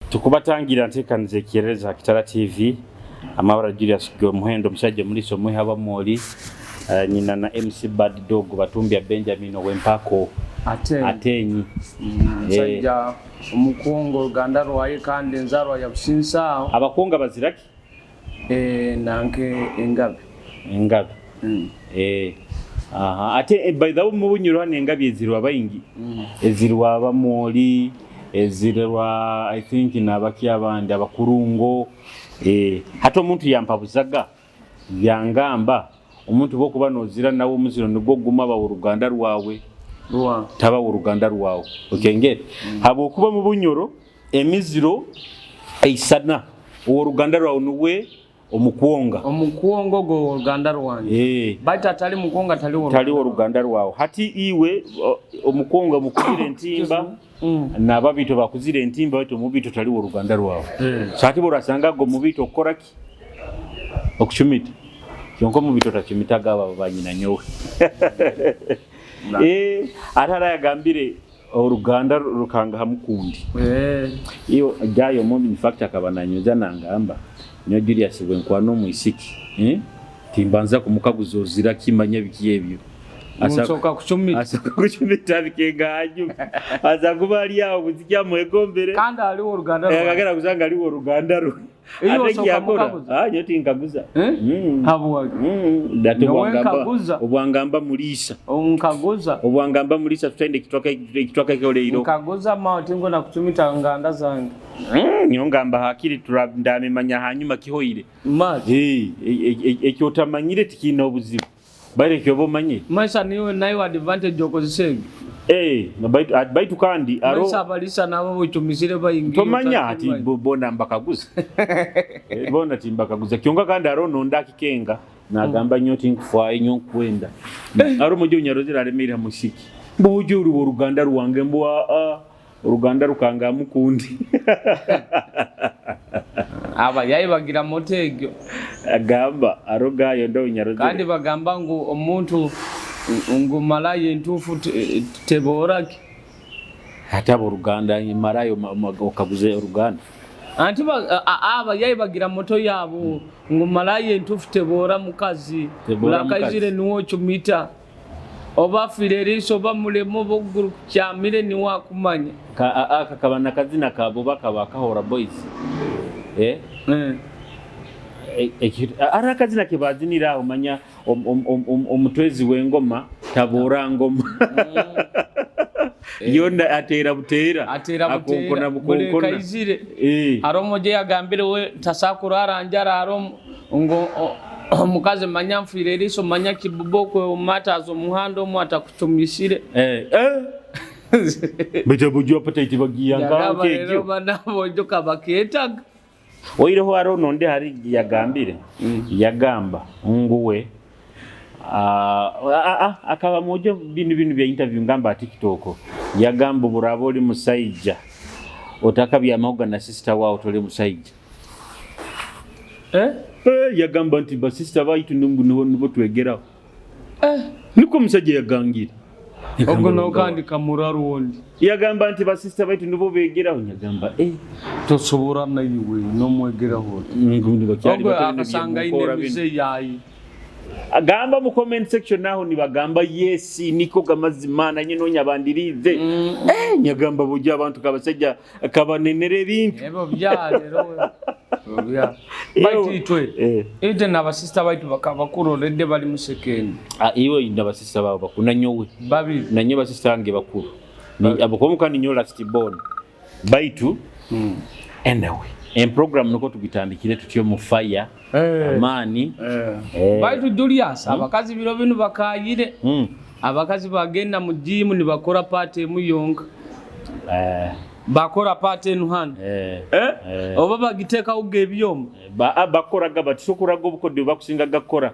Tukubatangira ntekaniza ekyererezi ha Kitara TV. Amabara Julius Gyomuhendo, omusajja omuliisa omwiha Bamwoli, nyina na MC Bad Dog Batumbya Benjamin ow'empako Atenyi. Omusajja omukungu oruganda rwaye kandi enzarwa ya Businsa. Abakungu abazira ki? Nanka engabi. Engabi. Aha ate by the way mu Bunyoro hanu engabi ezirwa baingi. Ezirwa Abamwoli, ezirwa I think nabaki abandi Abakurungo. Hati omuntu yampabuzaga yangamba omuntu bwokuba nozira nawe omuziro nigwo guma aba w'oruganda rwawe. Taba w'oruganda rwawe. Okengere? Habwokuba mu Bunyoro emiziro eisana ow'oruganda rwawe nuwe omukwonga. Omukwonga ogwo ow'oruganda rwange. Baitu atali mukwonga tali w'oruganda. Tali w'oruganda rwawe. Hati iwe omukwonga mukuzire entimba n'ababito bakuzire entimba baitu omubito tali w'oruganda rwawe. So hati bw'orasanga ago omubito okukora ki? Okucumita. Kyonka omubito tacumitaga abo banyina nyowe. Ate arayagambire Oruganda rukanga ha mukundi. Iyo guy omubi in fact akaba nanyonza nangamba nyowe Julius bwenkwana omwisiki timbanza kumukaguza ozira ki manya biki ebyo. Nsoka kucumita. Asoka kucumita bikenga hanyuma aza kuba ari aho buziki amwegombere. Kandi ali woruganda rwe. Akagera kusanga ali woruganda rwe. Iyo Ate osooka kyakora, mukaguza? ah, nyowe tinkaguza. Eh? Mm. Habwaki? Dati Nyowe obwangamba nkaguza. obwangamba muliisa. Nkaguza. Obwangamba muliisa tutaine ekitwaka ekitwaka ekyoleiro. Nkaguza mawe tingo nakucumita nganda zange. Nyowe ngamba hakiri tura ndamimanya hanyuma kihoire. Mali. Eh, ekyotamanyire tikiine obuzibu. Baire oba omanyire. Maisa niwe nayo advantage okozesa egi. Eh, baitu, baitu kandi aro Maisa abalisa nabo bocumisire baingi. Tomanya ati bona mbakaguza. Bona timbakaguza. Kyonka kandi aro nonda akikenga nagamba nyo tinkufwaye nyo nkwenda. Aro mujo nyarozera alemera musiki. Mbujo uri oruganda rwange mbwa a oruganda rukanga mukundi. Abayayi bagira moto egyo. Agamba arogayo ndo nyarozera. Kandi bagamba ngu omuntu ngu malayo entufu teboraki. Ate abo oruganda malayo okaguze oruganda. Anti abayayi bagira moto yabo ngu malayo entufu tebora mukazi. Bulakaizire niwo chumita. Oba afire eriiso oba mulema oba okuguru kukyamire niwe akumanya. Aka kaba nakazina kabo bakaba Kahora Boys. Eh? Ari akazina kebazinire aho manya omutwezi w'engoma taboora ngoma. Yona ateera buteera. Ateera buteera. Akonkona bukonkona. Kaizire. Hariho omugi yagambire we tasakurara njara hariho ngu omukazi manya nfiire eriiso manya kibobokwe omataza omuhanda omwe atakucumisire. Baitu buju appetite bagiya Yagamba rero nk'egyo. bana bojo kabaketaga. Oireho hariho nondi hari yagambire yagamba nguwe akaba mwojo binu binu bya interview ngamba TikTok yagamba buraba oli musaija otakabyamahoga na sister wawe toli musaija. Eh? Yagamba nti ba sister baitu nibo twegeraho. Niko omusajja yagangira. Ogwo nokandi kamuraru wondi. Yagamba nti ba sister baitu nibo begeraho. Yagamba Tosobora naiwe nomwegeraho. Ngundi bakyali Ogwo bato akasanga ine emize yayi. Agamba mu comment section naho nibagamba yes niko gamazima nanye nonya bandirize. Nyagamba bujja abantu kabasajja kabanenera ebintu. Ebyo bya rero. Bya. Baitu itwe. Ite n'abasista baitu bakabakuru already bali mu second. Iwe n'abasista bawe bakuru na nyowe. Babiri. Na nyowe basista bange bakuru. Ni abokomuka ni nyowe last born. Baitu anyway, en program nuko tugitandikire tutyo mu fire. Amani. Baitu Julius abakazi biro binu bakayire. Abakazi bagenda mu gym nibakora part emu yonka. Bakora part enu hano. Oba bagitekaho ebyoma. Bakoraga bati sokuraga obukodyo bakusinga gakora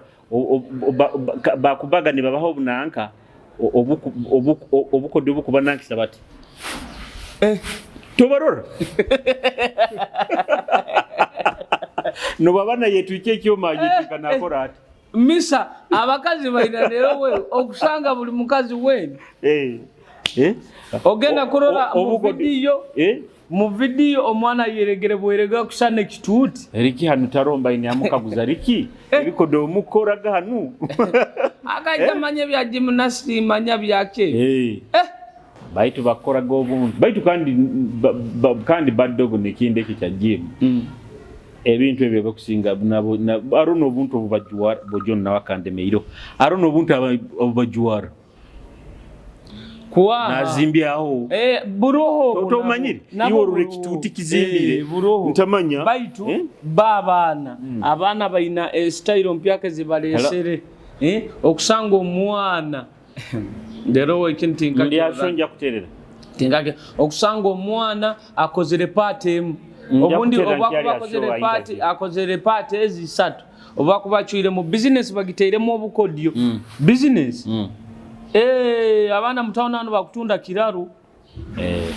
bakubaga nibabaho obunanka obukodyo bukuba nankisa bati. Tobarora. Nobabana yetwike ekyoma yetwika nakora ati. Misa abakazi baina rero we okusanga buli mukazi wena. Ogenda kurora mu video. Mu vidiyo omwana yeregere bwerega kusana ekituuti. Riki hanu taromba ine amukaguza Riki ebikodo omukoraga hanu. Akaija manya ebya gymnastic manya byaki. Eh. Baitu bakoraga obuntu. Baitu kandi kandi badogo nekindi ekyo kya gym. Ebintu ebyo bakusinga nabo arono obuntu obubajwara bojo nawe akandemeiro. Arono obuntu obubajwara. Nazimbyaho. Buroho. Tomanyire iwe orura ekituuti kizimbire. Buroho. Ntamanya. Baitu ba abaana. Abaana baina style mpyaka ezibalesere. Okusanga omwana lero ekintu tinkakyashonja kuterera. Tinkake okusanga omwana akozere part emu. Obundi oba kuba akozere part, akozere part ezi satu. Oba kuba acwire mu business bagiteiremu obukodyo. Business. Abaana mutawuni hano bakutunda kiraru.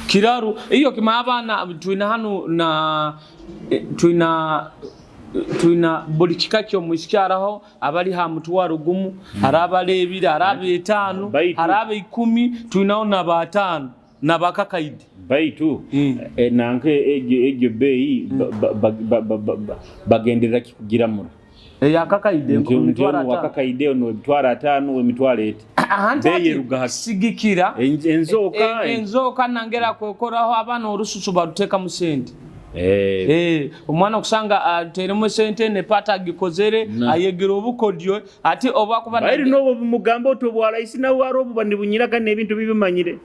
Kiraru iyo kima abaana twina hano na twina buli kika ky'omwisikyaraho abali ha mutwaro gumu, hari abali ebiri, hari ab'etaano, hari ab'ikumi, twinaho na bataano na bakakaidi. Baitu nanka egyo beeyi bagenderera kikugiramura. Eyakakaide emitwaro atano. Wakakaide ono emitwaro atano, emitwaro eti. Beeyi eruga haki. Sigikira. Enzoka. Enzoka nangera kwekoraho abaana orususu barutekamu sente. Omwana okusanga ateremu sente ne pata agikozere ayegera obukodyo ati oba kuba Bairi nobo bumugamba oto bwalaisi nawe ari obu banibunyiraga n'ebintu bibimanyire.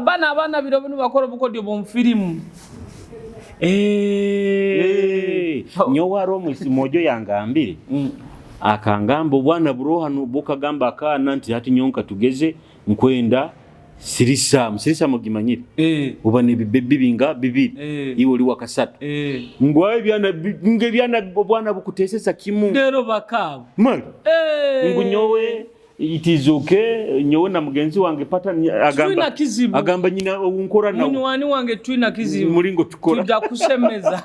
Bana abaana biro bino bakora obukodyo bw'omufirimu. Nyowe ari omwisi mwojo yangambire. Akangamba obwana buroha bukagamba akaana nti hati nyonka tugeze nkwenda sirisamu. Sirisamu ogimanyire? Oba n'ebibebi binga bibiri. Iwe oli wakasatu. Ngwa ebyana ngebyana obwana bukutesesa kimu. Lero bakabo. Mali. Ngu nyowe it is okay nyowe na mugenzi wange pata agamba agamba nyina unkora nawe. Munywani wange twina kizibu. Mulingo tukora. Tujja kusemeza.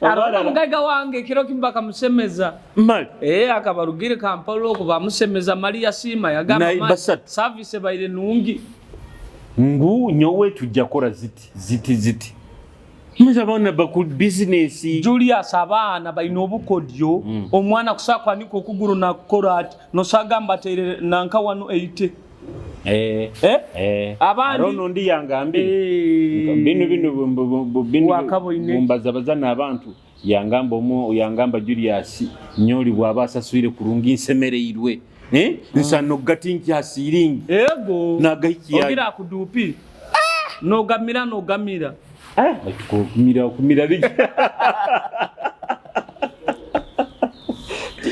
Arona mugaiga wange kiro kimbaka musemeza. Mali. Akabarugire Kampala okwo bamusemeza Maria Sima yagamba service baire nungi. Ngu nyowe tujja kora ziti ziti ziti. Muza bana baku business. Julius abaana balina obukodyo. Omwana kusakwa niko okuguru nakukora ati nosagamba tere nanka wano eite. Abandi arono ndi yangambire. Binu binu binu mumbaza bazana abantu yangamba omu yangamba Julius nyoli bwaba asaswire kurungi nsemereirwe. Nsano gatinki hasiringi. Ego. Nagahikiya. Ogira kudupi. Nogamira nogamira. Kumira kumira biki.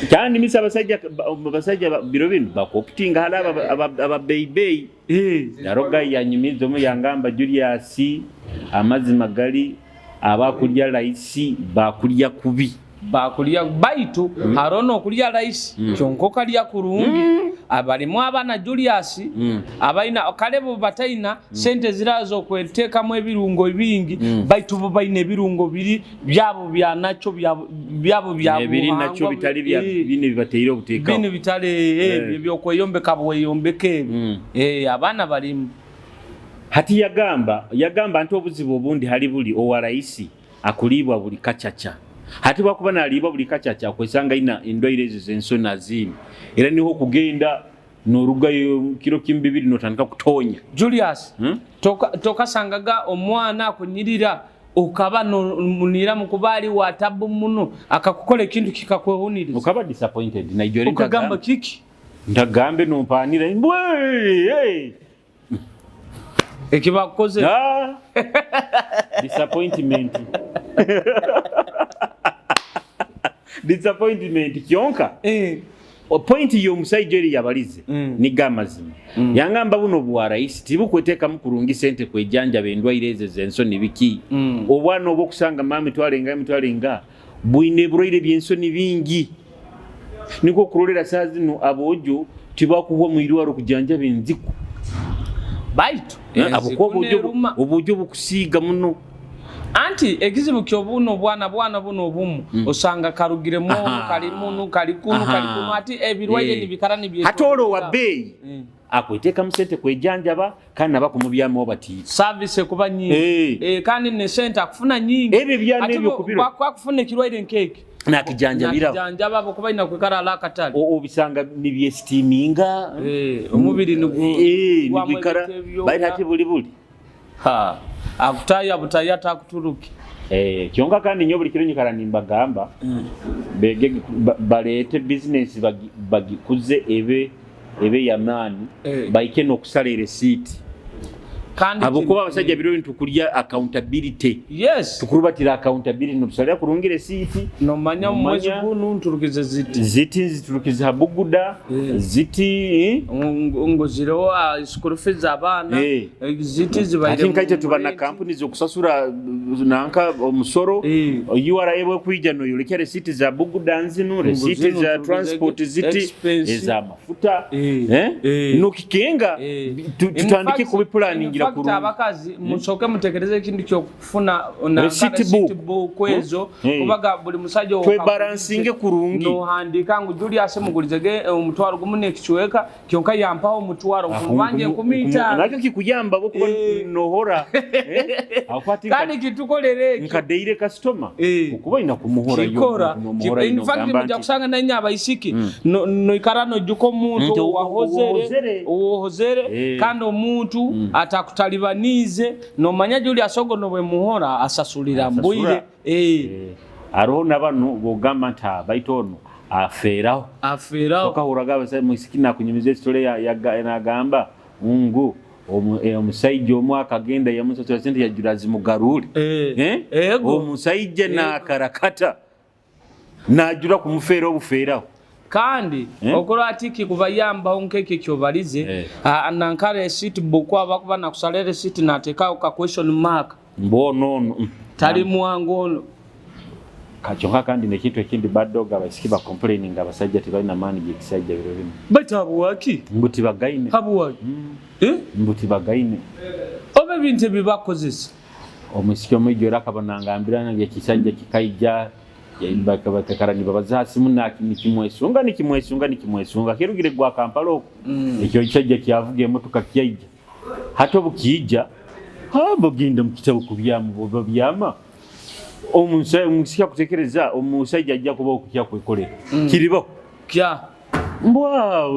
Kandi misa abasajja biro bino bakoputinga hala aba baby. Yaroga yanyumiza mu yangamba Julius amazima gali abakulya laisi bakulya kubi. Bakulya baitu harono kulya laisi kyonko kalya kurungi. Abalimu abana Julius abaina kalebo bataina sente zirazo kwetekamu ebirungo bingi baitu bo baina ebirungo biri byabo bya nacho byabo bya ebiri nacho bitali bya bine bibateire obuteka bine bitale ebyo kweyombeka bweyombeke abana balimu. Hati yagamba nti obuzibu obundi hali buli owa raisi akulibwa buli kachacha. Hati bakuba naliba buli kachacha kwesanga ina endwaire ezo z'ensoni zini. Era niho kugenda norugayo kiro kimbibiri notandika kutonya. Julius, tokasangaga omwana akunyirira ukaba munira mukubali wa tabu muno akakukola ekintu kikakwehuniriza. Ukaba disappointed na ijori ukagamba kiki? Ndagambe nompanira mbwe hey. Ekibakoze. Disappointment. Disappointment kyonka. Point yo musajja eri yabalize ni gamazima. Yangamba buno bwa raisi tibukweteka mukurungi sente kwejanja bendwaire ezo z'ensoni biki. Obwana obwo kusanga mama twalenga bwine burwaire by'ensoni bingi. Niko kurolera sazi no abojo tibakuwa mu irwaro kujanja benziku. Baitu abo obujo bukusiga muno. Anti ekizibu kyobuno bwana bwana buno obumu osanga karugire mu kali munu kali kunu kali kunu ati ebirwaye ni bikara ni byetu. Hatoro wa bei. Akweteekamu sente kwejanjaba kandi nabakumubyamaho batiire. Service ekuba nyingi. Kandi ne sente akufuna nyingi. Ebyo ebyana Ate ebyo kubiro. Kwakufuna ekirwaire nk'eki. Nakijanjabiraho. Nakijanjaba ahabw'okuba aine kwikara ala akatale. Obisanga nibyesitiiminga. Omubiri nigu gwamu Nigwikara ebintu ebyona. Baitu hati buli buli. Ha, akutaya butaya takuturuki. Kyonka kandi nyowe buli kiro nyikara nimbagamba bege baleete bizinesi bagikuze ebe y'amaani bahike n'okusara eresiiti. Kandi Habwokuba abasajja biro binu tukurya accountability. Tukurubatira accountability nitusalira kurungi resiiti. Nomanya omu mwezi Nomanya. gunu nturukize ziti. Ziti nziturukize ha buguda. Ziti. Ngu zireho school fees z'abaana. Ziti zibaire Ati nkaitwe mu tuba na rent. kampuni z'okusasura nanka omusoro. URA bwekwija noyolekya resiiti za buguda nzinu, resiiti zinu za turukize transport ziti, expense. ez'amafuta. Nokikenga, tutandike kubipulaningira In fact, kurungi. Abakazi musooke mutekereze ekintu ky'okufuna na Receipt receipt book. book ezo, kubaga buli musajja Twebalansinge kurungi. Nohandika ngu Julius mugulize ge omutwaro gumu n'ekicweka, kyonka yampaho omutwaro nkubanja enkumi itaano. Nakyo kikuyamba kuba nohora. Akwati Kandi kitukolere ekyo. Nka daily customer. Okuba ina kumuhora yo, Kikora. kumuhora In ino fact, gamba mujja nti kusanga nanye abaisiki, noikara nojuka omuntu Nti owahozere, owahozere. owahozere, kandi omuntu atakutalibanize, nomanya Julius ogo nobwe muhora asasulira Asasura. mbwire. Aroho na banu bogamba nti baitu ono afeeraho. Afeeraho. Okahuraga abasajja mwisiki nakunyumiza esitole ya nagamba ngu omusajja omu akagenda yamusasula sente yajura zimugarure. Ego. Omusajja nakarakata najura kumufeera obufeeraho. Kandi okora atiki kubayambaho nk'ekyo kyobalize, nankara receipt book abakuba nakusala receipt nateekawo ka question mark. Mbono ono. Tali mwangu ono. Kyonka kandi nekintu ekindi badoga abaisiki ba complaining abasajja tebalina maani g'ekisajja biro bino. Baitu habwaki? Mbu tibagaine. Habwaki? Mbu tibagaine. Oba ebintu ebi bakozesa. Omusiki omwijjo era akaba nangambira nange ekisajja kikaija, bakakara nibabaza ha simu nikimwesunga, nikimwesunga, nikimwesunga. Kirugire gwa Kampala okwo. Ekyo ekisajja kyavuga emotoka kyaija. Hati obu kiija, bugenda mu kitabo kubyama, bwoba byama. Omusiki akutekereza, omusajja ajja kuba okutya kwekolera. Kiribaho. Kya. Mbwa,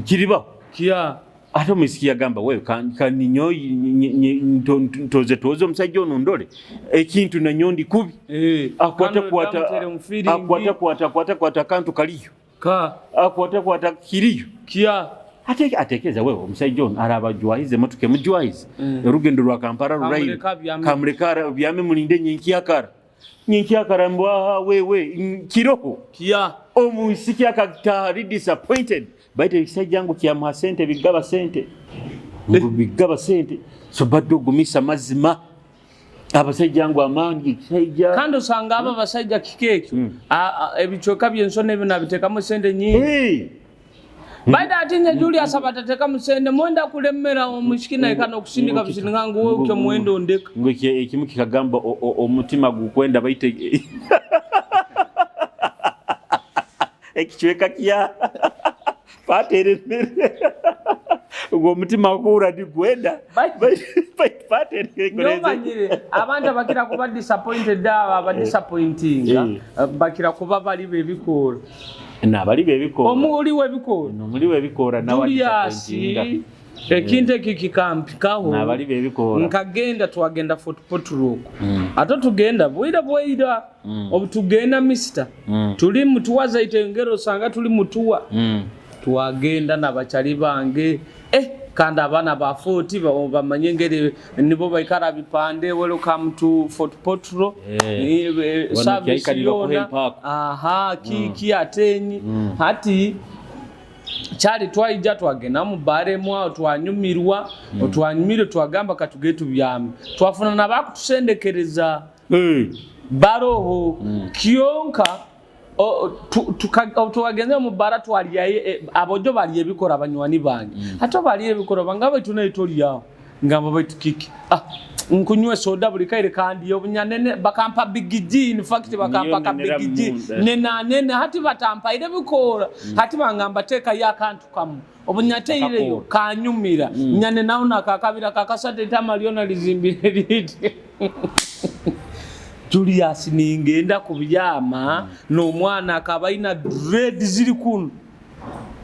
kiribaho. Kya. Ate omusiki yagamba, we, kaninyo, ntoze toze omusajja ono ndole. Ekintu nanyo ndi kubi. Akwata Kano kwata, damutere mu feeling. akwata kwata, akwata kwata akantu kaliyo. Ka. Akwata kwata kiriyo. Kya. Ate atekereza wewe omusajja ono araba jwahize motoka emujwahize. Orugendo rwa Kampala ruraire. Kamuleka byame. Kamuleka byame mulinde nyenkyakara. Nyenkyakara mbwa wewe kiroho. Kya. Omusiki akatari disappointed. Baite ekisajja ngu kyamuha sente bigaba sente. Ngu bigaba sente. So badde ogumisa mazima. Abasajja ngu amaanyi ekisajja. Kandi osanga abo abasajja kiki ekyo? Ebicweka by'ensona ebyo nabiteekamu sente nyingi. Baita ati nze Julius abatateekamu sente, mwenda kulemera omusiki naye kano okusindika busindika ngu wewe okyo mwenda ondeka. Ngu ekimu kikagamba omutima gukwenda baite ekicweka kya bateremere. Ubwo omutima guhura ntigwenda. Bateremere. Nomanyire abantu abakira kuba disappointed aba aba disappointing bakira kuba bali bebikora. Nabali bebikora. Omuli webikora. Nomuli webikora nawe Julius, disappointinga. Ekintu eki kikampikaho. Nabali bebikora. Nkagenda twagenda Fort Portal okwo. Ate tugenda bwira bwira. Obu tugenda mister. Tuli mutuwa zaite engero osanga tuli mutuwa. Twagenda n'abakyali bange. Kandi abaana ba Fort bamanye engeri nibo baikara bipande welcome to Fort Portal. Wano Service kyayikalira yona. kuhempa ako. Aha, ki atenyi. Hati kyali twaija twagenda mu bare mwawo twanyumirwa, twanyumire twagamba katuge tubyame. Twafuna n'abakutusendekereza. Baroho kyonka twagenze mu bara twalyaye abojo bali ebikora abanywani bange. Ate bali ebikora banga baitu nayo tolyawo. Ngamba baitu kiki. Nkunywa soda buli kaire, kandi obunyanene bakampa Big G, in fact bakampa ka nenera Big G. munda. Nenanene hati batampaire bikoora, hati bangamba teekayo akantu kamu obunyateireyo. Akakoora. Kanyumira nyane nawo nakakabira kakasatu, etama lyona lizimbire liti. Julius, ningenda kubyama n'omwana akaba aina dread ziri kuno,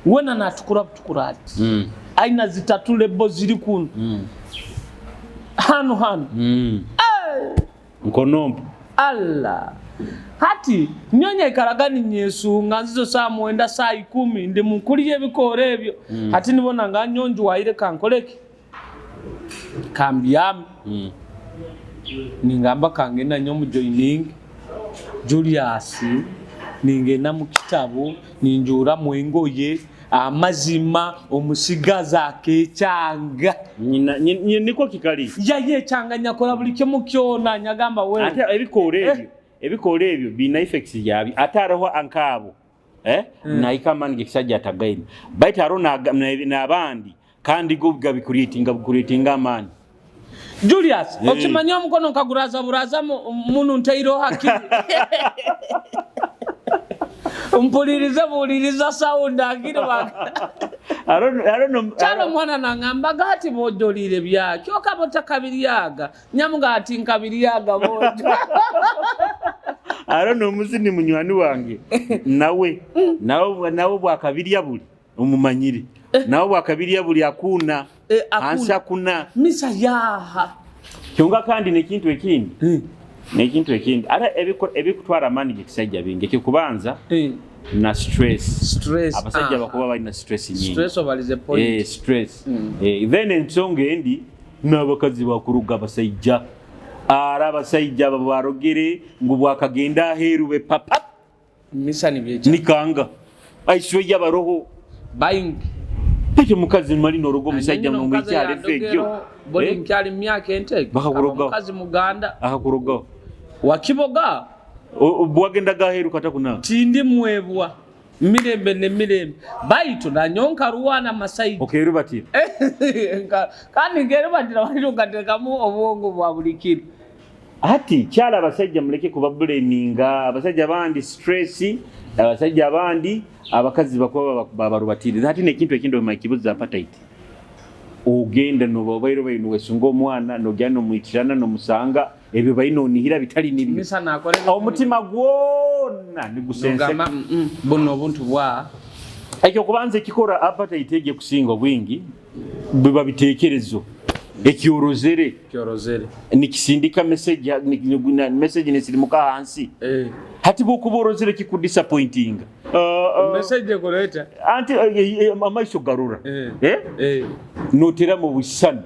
wena natukura butukura ati aina zitatu lebo ziri kuno hano hano. Nkonompo. Allah, hati nyonya ikaraga ninyesunga nzizo saa 9, saa 10 ndi mukulya ebikoora ebyo. Hati nibona nga nyonji waire, kankoleki, kambyame. Ningamba kangenda nyo mujoining. Julius, ningenda mu kitabo, ninjuramu engoye. Amazima omusigazi akekyanga. Niko kikali. Yayekyanga, nyakola buli kimu kyona, nyagamba wewe. Ate ebikoora ebyo, ebikoora ebyo biina effects yabyo. Ate hariho ankaabo, eh? Nahika amaani gekisajja atagaine, baitu hariho n'abandi kandi go gabicreatinga, bucreatinga amaani. Julius, Eh. okimanya omukono nkaguraza buraza munu, ntaireho hakiri mpulirize, buuliriza sound akiri. Kyalo omwana naŋŋambaga ati bojolire byaki okaba otakabiryaga, nyamuga ati nkabiryaga bojo. Hariho n'omuzini munywani wange, nawe bwakabirya buli omumanyire, nawe bwakabirya buli akuna. Eh, akuna. Hansi akuna. Misa yaha. Kyonka kandi nekintu ekindi, nekintu ekindi ate ebikutwara amaani gekisajja bingi. Ekikubanza na stress. Stress. Abasajja bakuba balina stress nyingi. Stress obalize point. Eh, stress. Eh, then ensonga endi n'abakazi bakuruga abasajja, ara abasajja abo barogere ngu bwakagenda aheeru be papa. Misa nibyekya. Nikanga aiswe yabaroho. Bayingi. Ekyo mukazi mali noroga omusajja nomwikyalefe ekyo. Buli Eh? nkyali mu myaka enteke. Bakakurogaho. Omukazi muganda. Akakurogaho. Wakiboga. Bwagendaga aheeru katakuna. Tindi mwebwa mirembe ne mirembe, baitu nanyonka ruwana masaidi. Okerubatira. Kandi ngerubatira waliro ngatekamu obwongo bwa buli kiro. Ati kyala abasajja muleke kubablaminga. Abasajja abandi stress, abasajja abandi abakazi bakuba babarubatiriza. Ati nekintu ekindi omakibuza appetite, ogenda nobabairo baino wesunga omwana, nogenda nomwitirana nomusanga ebyo balina onihira bitali nibyo. Misa nakora. Omutima gwona nigusenseka. Nogamba, buno obuntu bwa Ekyo kubanza ekikora appetite egyo kusinga obwingi biba bitekerezo ekyorozere. Kyorozere. Nikisindika message, message nesirimuka hansi. Hati bwokuba orozere kikudisappointinga. Message ekoleta. Anti amaiso garura. Eh. Eh? Notera mu busani.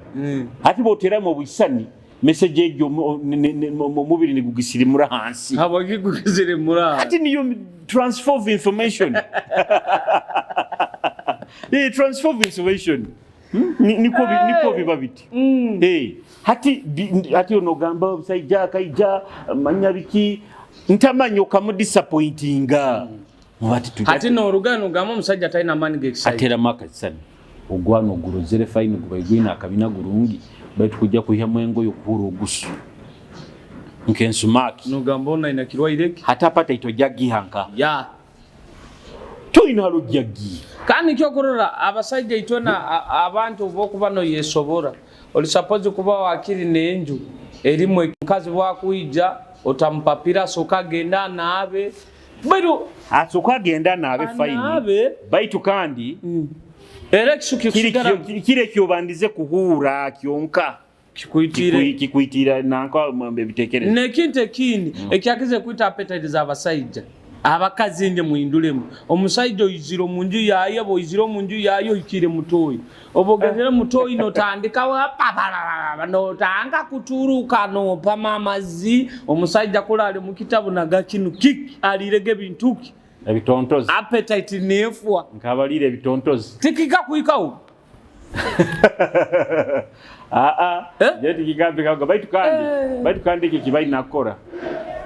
Hati bwotera mu busani, message egyo omubiri nigugisirimura hansi. Habwakigukisirimura? Ati niyo transfer of information. Transfer of information. Niko biba biti. Hati hati onogamba omusajja akaija manya biki ntamanya okamudisappointinga. Muba ati Hati norugano gamba omusajja talina maani gekisajja. Ateramu akasani ogwana ogurozere fine, guba gwina akabina gurungi, baitu kujja kuihamu engoye okuhura ogusu nkensumaki. Nogamba ono aina kirwaire ki. Hati appetite ojja gihanka. Ya. Toyina halojja giha. Kandi kyokurora abasajja itwena abantu bokuba noyesobora, oli suppose kuba wakiri nenju erimu omukazi bwakwija otamupapira, soka agenda anaabe, baitu Asooka agenda anaabe fine. Anaabe. Baitu kandi era ekisu kiri kikusigara. Kiri ekyobandize kuhuura kyonka Kikuitire. Kikuitira nanka ebitekerezo. Nekintu ekindi ekyakize kwita appetite z'abasajja, abakazi nje muhindulemu. Omusajja oizire omunju yaye, bwoizire omunju yaye oikire mutoyi, oba ogenzere mutoyi notandika papalala, notanga kuturuka, nopama amazzi. Omusajja kula ali mukitabu naga kinu kiki alirege ebintuki. Ebitontozi. Appetite nefwa. Nkabalira ebitontozi. Tikika kuikawo. Aa. Eh? Je tikigambikaga, baitu kandi Eh. baitu kandi ekyo kibalina kukora.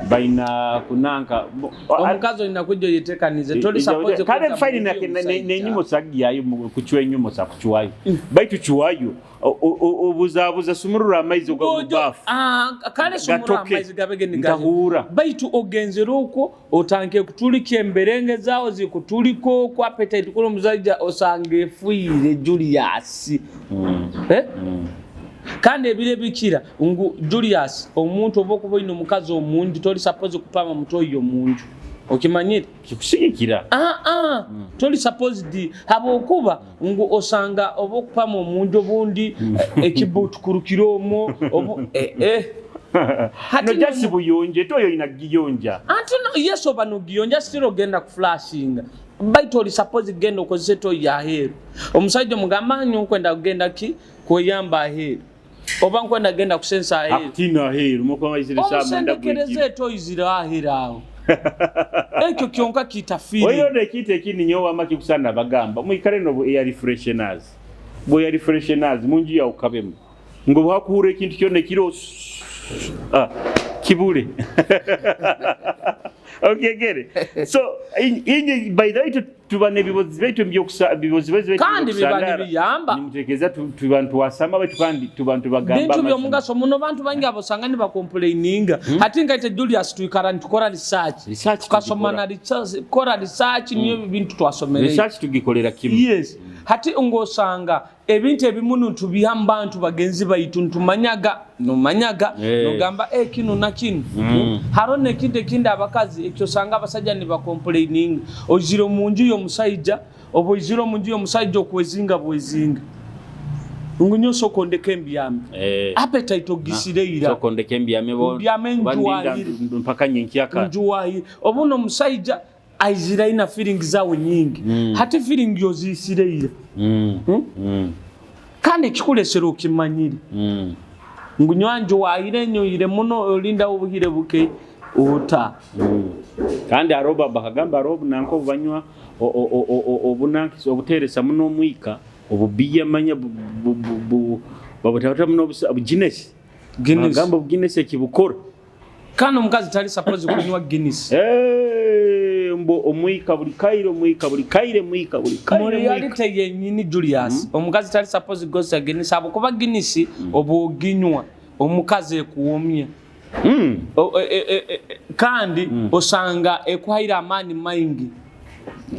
Baina kunanka. Omukazi olina kujja oyetekanize, toli supposed kale kujja fine. mu nju y'omusajja. Nenyimosa gyayo kucwa enyimosa kucwayo, baitu cwayo obuzabuza, sumurura amaizi oga mu bafu. Ah, kale sumura Gatoke. amaizi gabe Ntahuura. Baitu ogenzere okwo otanke kutulika emberenge zaawo zikutulika okwo, appetite kula omusajja osanga efuire, Julius. Eh? Kandi ebiro ebikira ngu Julius, omuntu oba okuba olina omukazi omunju, toli supposed kupama mutoyi omunju, okimanyire? Kikusigikira. Ah, ah, toli supposed, habwokuba ngu osanga oba okupama omunju obundi ekibutukurukira omwo obu eh. Hati No just buyonje toyo olina giyonja. Anti no, yes, oba nogiyonja, still ogenda kuflushinga, baitu oli supposed genda okozese toyi aheeru. Omusajja omugamba, nyo nkwenda kugenda ki kweyamba aheeru, oba nkwenda genda kusensa aheeru. Akutina aheeru mukwamaizire saa 9. Omusendekereza etoyi ziri aheeru awo, ekyo kyonka kitafiire. Oyo nekintu ekindi nyowe wama kikusana bagamba mwikale no air fresheners, bwe air fresheners munju yawe kabemu ngo bwakuhura ekintu kyona ekiro kibule okegere. So inye by the way tuba nebibozi baitu ebyokusa bibozi baitu. Kandi biba nibiyamba. Nimutekereza tuba ntuwasama baitu kandi tuba ntubagamba Bintu amazima. Byomugaso muno. Bantu bangi abosanga nibakomplaininga. Hati ngaite Julius twikara nitukora research. Research tukasoma tugikora. Na research, kora research, niyo bintu twasomereye. Research tugikolera kimu. Yes, hati ngosanga ebintu ebimu nitubiha mu bantu bagenzi baitu, ntumanyaga nomanyaga. Nogamba kino na kino. Hariho nekintu ekindi abakazi ekyosanga abasajja nibakomplaininga. Oizire omu nju y'omusaija, oba oizire omu nju y'omusaija okwezinga bwezinga ngu nyo sooka ondeke embyame. Appetite ogisire ira. Soko ndeke embyame bo. Mbyame. Oba ndinda Njwayire. Mpaka nyenkyaka. Njuwayi obuno omusajja aizire aina feeling zawe nyingi. Hati feeling yozisire ira. Kandi ekikulesera okimanyire ngu nywa njuwayire, nyoyire muno, olindawo obuhire buke ota. Kandi aroba bakagamba aroba nanka obubanywa obunankisa obuteresa muno omwika obubiya manya babutabata muno Guinness. Guinness. Bagamba Guinness ekibukora. Kandi omukazi tali supposed kunywa Guinness. Mbo omwika buli kaire, omwika buli kaire, mwika buli kaire Mu mwika. reality yenyini, Julius, omukazi tali supposed kukozesa Guinness, habwokuba Guinness oba oginywa omukazi ekuwomya. Kandi osanga ekuhaire amaani maingi.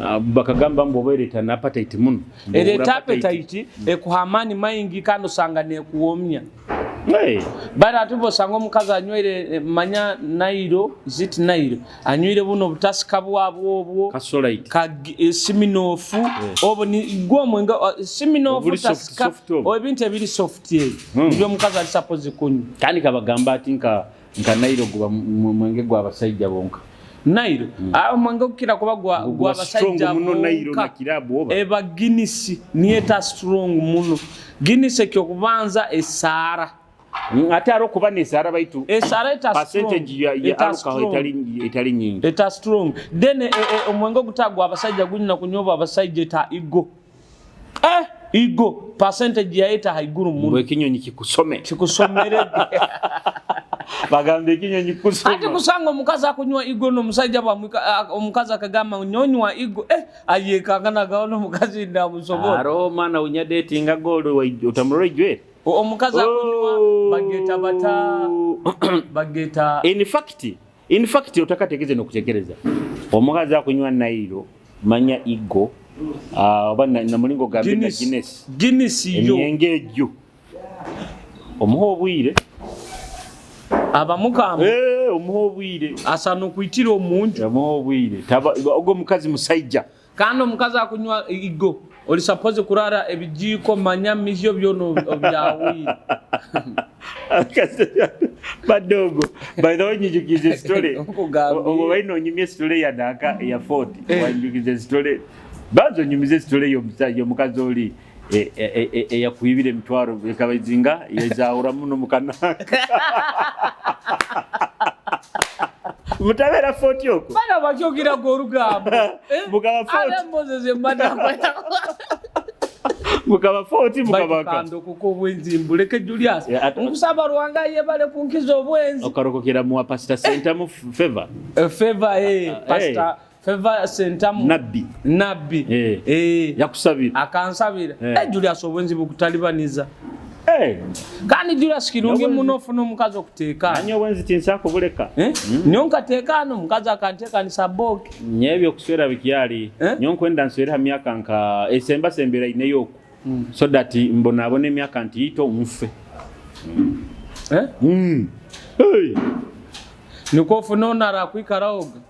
Ah, bakagamba mbu oba ereeta na appetite muno. Mbu Ereeta obura. Appetite, ekuha amaani maingi, kandi osanga nekuwomya. Hey. Bari ate bosanga omukazi anywere manya Nairo, zit Nairo, anywire buno obutasika bwabwo obwo. Kasolite. Ka Smirnoff obwo ni gwomwenga Smirnoff. Obuli soft, Tasika. Soft obwo. Ebintu ebiri soft ebyo nibyo omukazi ali supposed kunywa. Kandi kabagamba ati nka Nairo guba mwenge gw'abasajja bonka. Nairo, omwenge gukira kuba gwa Guba gwa strong basajja muno Nairo na bonka. kirabu oba. Eba Guinness niyo strong muno. Guinness ekyokubanza esaara. Ate ari okuba nesaara baitu Esaara eta strong. Percentage ya Eta alcohol strong. etali nyingi. Eta strong. Then omwenge ogutagwa abasajja gunyina kunyobwa abasajja eta Eagle. Eagle percentage yayo eta haiguru muno. Mbwe ekinyonyi kikusome. Kikusomere. Bagamba ekinyonyi Ate kusoma. kusanga omukazi akunywa Eagle n'omusajja bwamwika omukazi akagamba nyonywa Eagle, ayekanga nagawona omukazi ndamusobola. Aro mwana unya datinga gold otamurora ijwere. Omukazi akunywa bageta bata bageta. In fact otakatekereza nokutekereza omukazi akunywa Nairo manya Eagle, oba namulingo gambe na Guinness. Guinness. Guinness yo. Emyenge egyo omuha obwire. Abamukamba. Omuha obwire. Asana okwitira omunju. Omuha obwire. Ogwo omukazi musajja. Kandi omukazi akunywa Eagle oli supposed kurara ebijiiko manya mihyo byona obyawire. Badogo, by the way, nyijukize story. Nkugambye. Obo balina onyumya story ya naka ya 40 wanjukize story, banza onyumize story y'omusajja omukazi oli eyakuyibira emitwaro ekabazinga yezawura muno mukanaka mutabeera 40 okwo. Bana bakyogeraga olugambo. Mugaba 40. Ate Moses embadde. Mukaba 40 mukaba kando kuko obwenzi mbuleke Julius. Nkusaba Ruhanga yebale kunkiza obwenzi. Okarokokera mu Pastor Sentamu Favor. Favor Pastor Favor Sentamu Nabbi. Nabbi. Yakusabira. Akansabira. Julius obwenzi bukutalibaniza. Kandi Julius kirungi muno ofuna omukazi okuteekaana. Nanyo obwenzi tinsaako buleka. Nyo nkateekaana omukazi akanteekanisa boke. Nyo ebyokuswera bikyali. Nyo nkwenda nswere ha myaka nka esemba sembera ineyo oku. So that mbonaabona emyaka nti ito nfe. Hey. Niko ofuna onara kwikaraoga.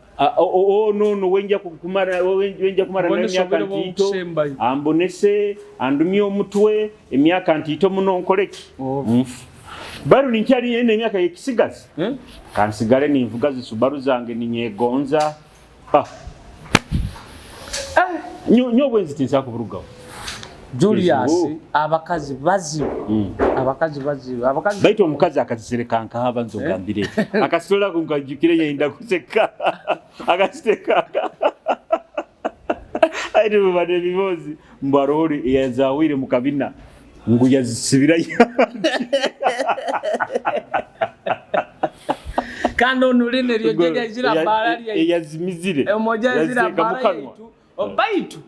No wenja kumara wenja kumara emyaka nti ito ambonese andumye omutwe emyaka nti ito muno nkoleki. Nfe. Baru ninkyali ene emyaka yekisigazi. Kansigale ninvuga zi Subaru zange ninyegonza. Nyo obwenzi tinsaako burugaho. Julius abakazi bazibu. Abakazi bazibu. Abakazi baitu omukazi akazisereka nkahaba nzogambire. Akasitola kunkajukire yenda kuseka. Akasiteka. Aite bubade ebibozi mbarori yazawire mu kabina ngu yazisibira. Kandi onuline ryo yazira bara yazimizire. Omoja yazira bara yaitu. Baitu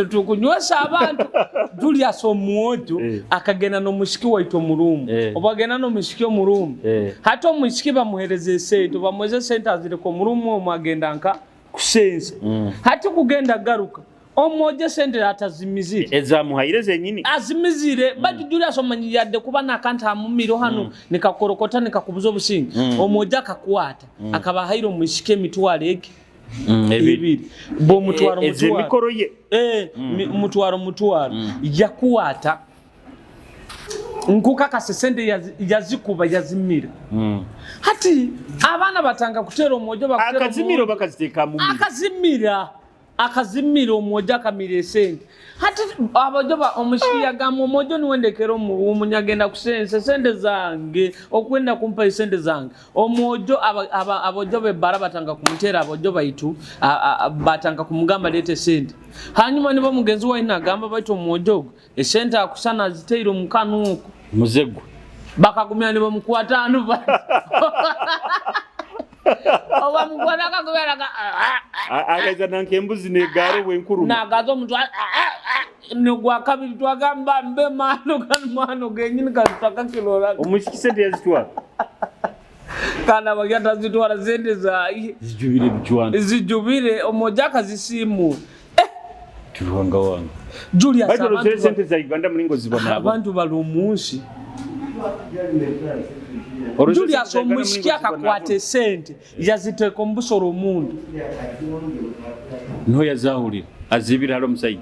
tukunywesa abantu Julius omwojo akagenda n'omushiki waitu omurumu. Obagenda n'omushiki omurumu. Hata omushiki bamuhereza esente, bamuheze esente azireka omurumu omwo agenda nka kusensa. Hati kugenda garuka omwojo esente atazimizire. Ezamuhaire zenyini. Azimizire. Baitu Julius omanyi yadde kuba nakanta amumiro hano nikakorokota nikakubuza obusinge. Omwojo akakwata akabahaire omushiki emitwaro egi. Ebiri. Bo mutwaro mutwaro. Emikoro ye. Mutwaro mutwaro. Yakuwata. Nkuka kasesende yazikuba yazimira. Hati abana batanga kutera omwojo bakutera. Akazimira bakaziteka mu. Akazimira. Akazimira omwojo akamira esente. Hati abajo ba omushiya gamu omwojo niwendekera omunyagenda kusense sente zange okwenda kumpa esente zange. Omwojo abajo be bara batanga kumutera abajo baitu batanga kumugamba lete sente. Hanyuma nibo mugenzi wa inagamba baitu omwojo esente akusana ziteiro mukanu uko. Muzego. Bakagumya nibo mukwata anu ba. Oba mukwata akagumya akaiza nankembuzi negaro wenkuru. Nagazo mtu nigwa kabiri twagamba mbe mano kan mano genyini kazitaka kilora. Omushiki sente yazitwara. Kana bagenda zitwara sente za zijubire bichwana. Zijubire omoja akazisimu. Turuhanga wangu. Julius abantu sente za Uganda mulingo zibona. Abantu bali omunsi. Julius omushiki akakwata esente yaziteeka omu busoro omundu. Niho yazahurira azibira hali omusaija.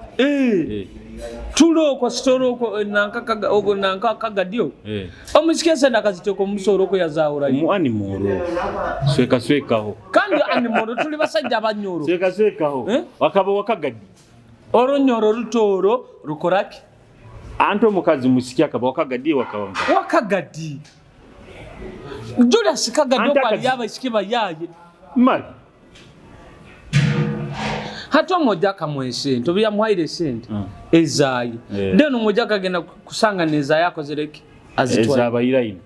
Tuloko sitoroko nanka ogo nanka kagadio. Omushiki esente akaziteeka omu busoro oko yazahura. Mu animoro. Sweka swekaho. Kandi animoro tuli basajja abanyoro. Sweka swekaho. Wakaba wakagadi. Orunyoro rutoro rukoraki. Anto omukazi musiki akaba wakagadi wakawanga. Wakagadi. Julius Kagadi okwali yaba bayaye. Mali. Hata omoja akamuha esente obu yamuhaire esente ezaye. Then omoja akagenda kusanga nezaye akozereki azitwaire. Ezabayiraine.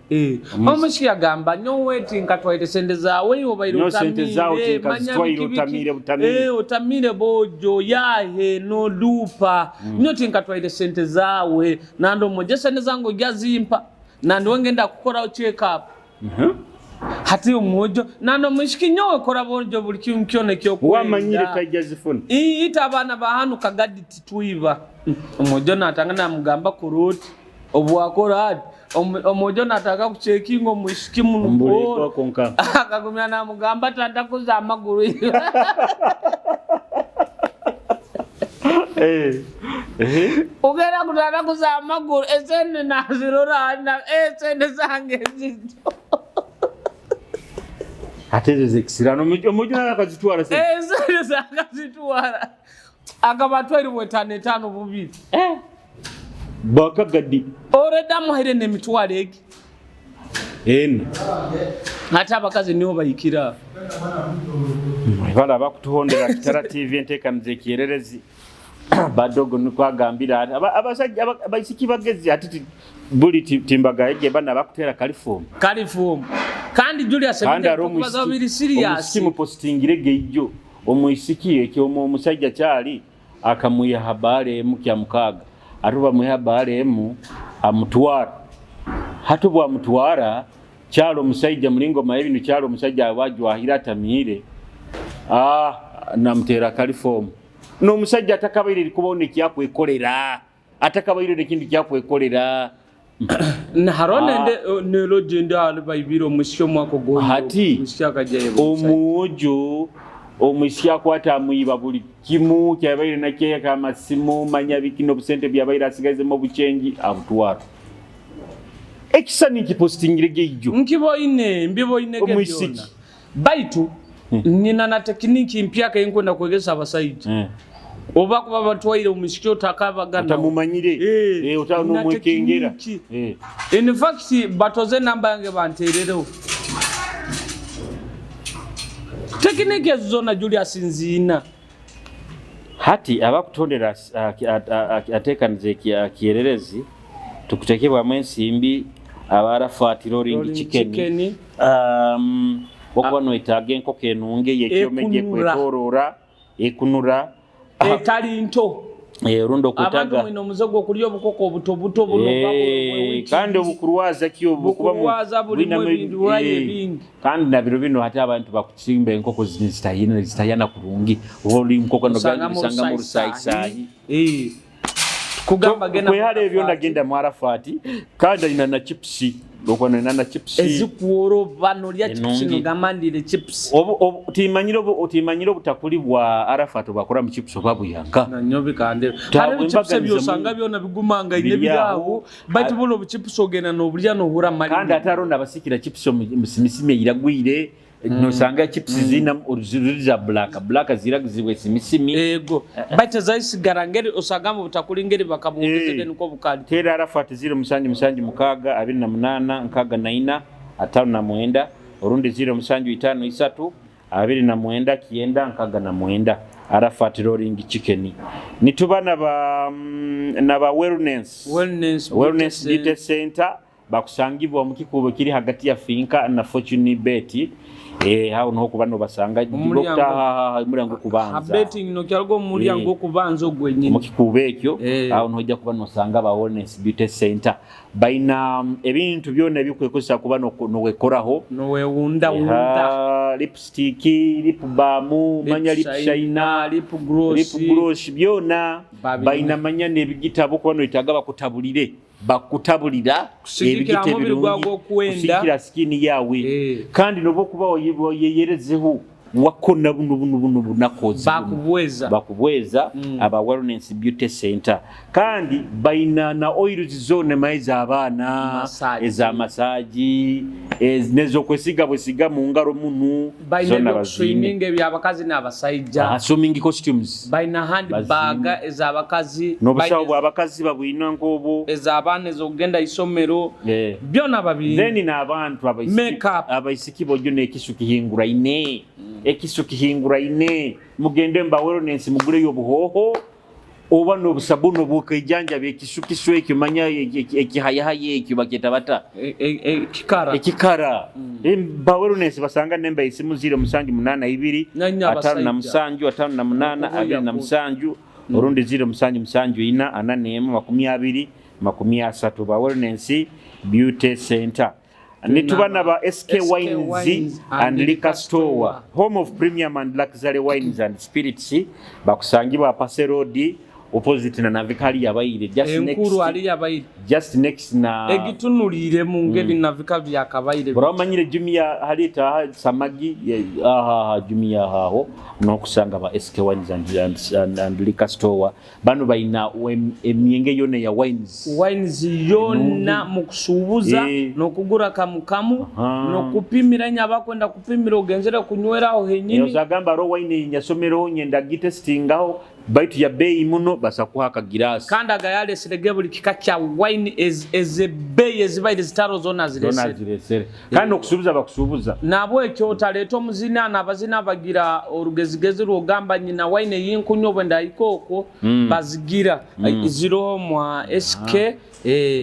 Omushiki agamba nyowe tinkatwaire sente zawe iwe obaire otamire. Otamire bojo yahe no lupa. Nyo tinkatwaire sente zawe nando omoja sente zange ojazimpa nando ngenda kukora check up. Hati omwojo nando mushiki nyowe kora bonjo buli kintu kyona ekyokwenda. Wamanyire tajja zifuna. Ita abaana ba hanu Kagadi titwiba. Omwojo natanga namugamba kuroti obwakora ati omwojo nataka kuchekinga omushiki muno konka. Akagumya namugamba tandakuza amaguru. Ogera kutanda amaguru esente nazirora na esente zange zito. Ate ezo zekisirano omujo akazitwara sente. Esente akazitwara. Akabatwaire bwetano etano bubiri. Bakagadi. Already amuhaire n'emitwaro egi. Ena. Ate abakazi nibo bayikira. Bala bakutuhondera Kitara TV enteekaniza ekyererezi. Badogo nukwo agambira ati abasajja abaisiki bagezi ati buli timbagaye gye bana bakutera kalifomu. Kalifomu. Kandi Julius kandi ari omuisiki mupositingire geijo omuisiki ekyo omusajja kyali akamwiha ha baara emu kya mukaaga ati bamwiha baara emu amutwara hati bwamutwara kyali omusaija mulingo maye binu kyali omusaija aba ajwahire atamiire namutera kalifomu n'omusajja atakabaire erikubaho nekyakwekolera atakabaire nekintu kyakwekolera. Hariho nende nelogi endi ahari baibiri omwisiki omwaka oguhoire Hati omwisiki akagya ayeba omusajja. Omwojo omwisiki akwata amwiba buli kimu kyabaire nakyo amasimu manya biki nobusente byabaire asigaizemu obuchengi abutwara. Ekisani nkipositingire geijo. Nkiboine mbiboine ge Omwisiki. byona baitu nyina na tekiniki mpyaka eyinkwenda kwegesa abasaija. Oba kuba batwaire omwisiki otakabagana otamumanyire Eh, otaba na nomwekengera. tekiniki. In fact batoze enamba yange banterereho tekiniki ezo zona Julius nziina. Hati abakutondera atekaniza ekyererezi tukutekebwamu ensimbi aba Arafat Rolling Rolling Chicken. Chicken. Okuba noetaaga enkoko enungi eyekyoma Ekunura. egyekwetoroora ekunura etali nto. Orundi Abantu okwetaaga mwine omuze gw'okulya obukoko obuto buto buno kandi obukurwaza ki obwo kuba Bukurwaza bulimu bwinamu ebirwaire bingi. Kandi na biro bino hati abantu bakusimba enkoko zitayana kurungi oba oli nkoko Osangamu nosangamu orusaisaahi. orusaisaahi. Kugamba genda Kwehara mu ebyo Arafat. ndagenda mu Arafat kandi aina na chipusi okwo nina na chipusi Ezikuworoba nolya chipusi Enungi. nogamba ndire chipusi. Timanyire obutakuli bwa Arafat obakora mu chipusi oba buyanka. Nanyo bikande Tabwe hariho ebichipusi embaganiza ebyosanga byona bigumangaine biri biri aho. aho baitu buno obuchipusi ogenda nobulya nohura Kandi mali. ate hariho nabasikira chipusi omusimisimi eiragwire nosanga chipusi zina ziri za black black ziragizibwa esimisimi. Ego baitu ezaisigara ngeri osanga mu butakuli ngeri bakabwongezege niko bukali. Tera Arafat 0 7 7 6 28 64 59 orundi 0 7 5 3 29 9 69 Arafat Rolling Chicken. Nituba naba wellness Wellness Wellness Beauty Beauty Center bakusangibwa mu kikubo kiri hagati ya Finka na Fortune Bet. Aho niho kuba nobasanga Omulyango. omulyango kubanza. Betting nokyalga omulyango okubanza ogwenyini. Mu kikubo ekyo aho niho ojja kuba nosanga ba Wellness Beauty Center baina ebintu byona ebikwekozesa kuba nowekoraho nowewundawunda lipstick, lip balm, manya lip shiner, lip gloss, lip gloss byona Babirina. baina manya n'ebigitabo kuba noetaaga bakutabulire bakutabulira Kusigikira ebigita omubiri ebirungi, gwawe okwenda. kusigikira skin yawe kandi noba okuba oyeyerezeho wakona buno buno buno bunakozi buno. Bakubweza. Bakubweza aba Wellness Beauty Center kandi baina na oils zone maye z'abaana Massage. eza masaji nezokwesiga bwesiga mu ngaro munu Baina zonna baziine. ebyokuswiminga ebyabakazi n'abasaija. Swimming costumes. Baina handbag ez'abakazi n'obusawo baina bw'abakazi babwina nk'obwo ez'abaana ez'okugenda isomero byona babiina. Then n'abantu Makeup. abaisiki bojo n'ekisu kihinguraine ekisu kihinguraine mugende mba wellness muguleyo obuhoho oba n'obusabuni obwokeijanjaba ekisukisu ekyo manya ekihayahaya ekyo bakyeta bata Ekikara. Ekikara. Ba wellness basanga nemba esimu 0 7 8 2 Nanya 5 na abasaija. 7 5 na 8 Okubuya 2 na 7 orundi 0 7 7 4 41 20 30 ba Wellness Beauty Center. Nituba na ba SK SK Wines Wines and and Liquor Liquor Store, Store. home of premium and luxury wines and spirits bakusangibwa Pase Road opposite na Navikali yabaire just Enkuru next ali yabaire just next na egitunuliire mu ngeri navika byakabaire. Buramanyire Jumia halita samagi aha Jumia aho nokusanga ba SK Wines and Liquor Store bano baina emyenge yona ya wines. Wines yonna mu kusuubuza n'okugura kamukamu n'okupimira nnyo abakwenda kupimira ogenzere kunyweraho henyini. Ozagamba ro wine nyasomereho nyenda gitestingaho Baitu ya beeyi muno, basa kuha akagirasi. Kandi aga yalesere ge buli kika kya wine ez'ebbeeyi ezibaire zitaro zoona Zoona aziresere. Aziresere. Kandi n'okusuubuza bakusuubuza. Nabwekyo otaleeta omuzini n'abazini bagira orugezigezi rwogamba nyina wine eyinkunywa obwe ndahika okwo bazigira ziroho mwa SK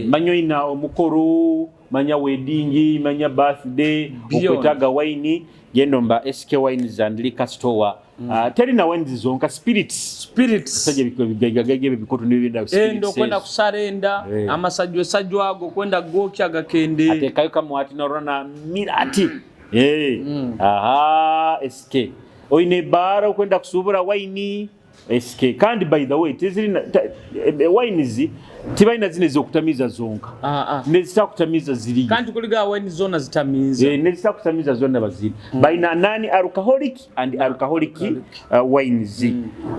Manya oyina omukoro, manya wedding, manya birthday, Byona. okwetaaga wine, genda omba SK Wines and Liquor Store. Ah, teri na wines zonka, spirits. Spirits. Sajja bigaiga ebyo bikoto n'ebinda Enda spirits. okwenda Ezo. kusara enda, amasajwa esajwa ago okwenda gokya gakende. Atekayo kamwati norora na mirati. Aha, SK. Oyine ebbaara okwenda kusuubura wine, SK. Kandi by the way, tezirina wines tibalina zino ez'okutamiiza zonka. Ah, ah. Nezitakutamiiza ziriyo. Kandi kuliga wine zona zitamiiza. Nezitakutamiiza zonna baziri. Balina non alcoholic and alcoholic wines.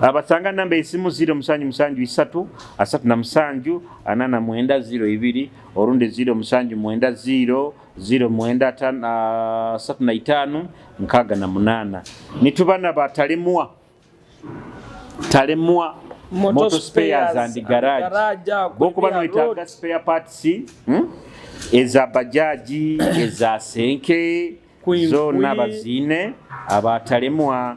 Abasanga namba esimu 0773 37 49 02 orundi 0790 09 35 68. Nituba na batalemwa. Talemwa Motor Motor Spares Spares and Garage. Garage, ako Bokuba Ibira noetaaga Road. spare parts, Eza bajaji, eza senke, Kwinkwi. zonna baziine abatalemwa.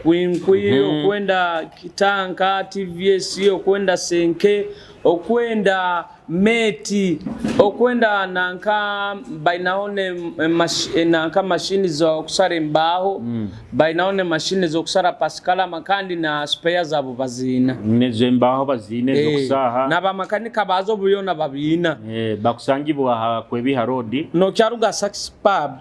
Kwinkwi, okwenda kitanka TVS, okwenda senke, okwenda meti, okwenda nanka bainaho ne nanka mashini zokusara embaho, bainaho ne mashini zokusara pasikalama kandi na spare zabo baziina. Nezo embaho baziine ezokusaaha. N'abamakanika bazo buyona babiina. Bakusangibwa ha Kwebiha Road. Nokyaruga Sax Pub,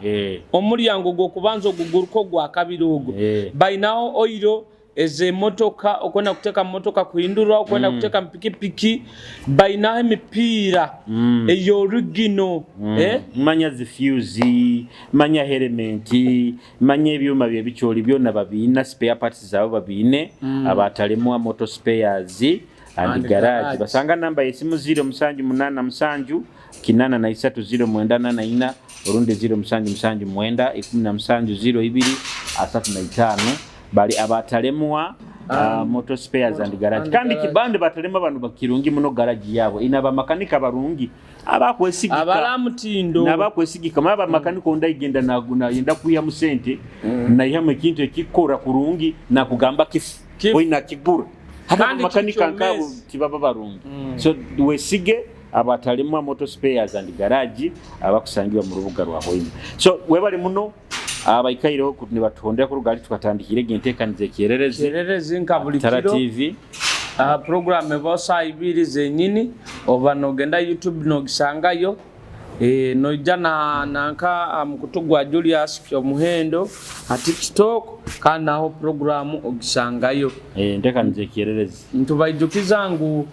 omulyango gw'okubanza oguguruka ogwa kabiri ogwo, bainaho oiro ez'emotoka okwenda kuteeka mu motoka kuhindura, okwenda kuteeka mu pikipiki, bainaho emipiira ey'orugino, eh? Manya zifuse, manya helmet, manya ebyuma byebikyoli byonna babiina, spare parts zaabo babiine abatalemwa Motor Spares and And Garage. Garage. Basanga namba yesimu 0787 83 0944 orundi 0779 17 02 35. Bali abatalemwa Motor Spares and Garage. And Kandi Garage. kibande batalema bano bakirungi muno, garage yabo ina bamakanika barungi abakwesigika. Abalamutindo. Nabakwesigika maba bamakanika onda igenda nayenda kwihamu sente, nayihamu ekintu ekikora kurungi nakugamba kifu. Kifu. Oina kigura hata Kandi bamakanika nkabo kikyomezi. tibaba barungi. So wesige abatalemwa Motor Spares and Garage abakusangibwa mu rubuga rwa Hoima. So webale muno abaikaireho nibatuhondera ku rugali tukatandikire enteekaniza ekyererezi. Kyererezi nka buli Tara kiro. TV. Program eba saa ibiri zenyini, oba nogenda YouTube nogisangayo, noija na nanka mukutu gwa Julius Kyomuhendo ha TikTok, kandi naho program ogisangayo. Enteekaniza ekyererezi. Ntubaijukiza ngu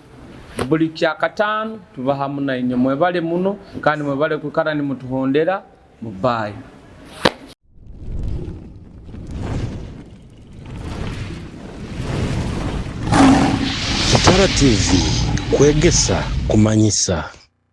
buli kyakataano tuba hamu nainywe. Mwebale muno kandi mwebale kwikara nimutuhondera. Mubayi. Kitara TV, kwegesa, kumanyisa.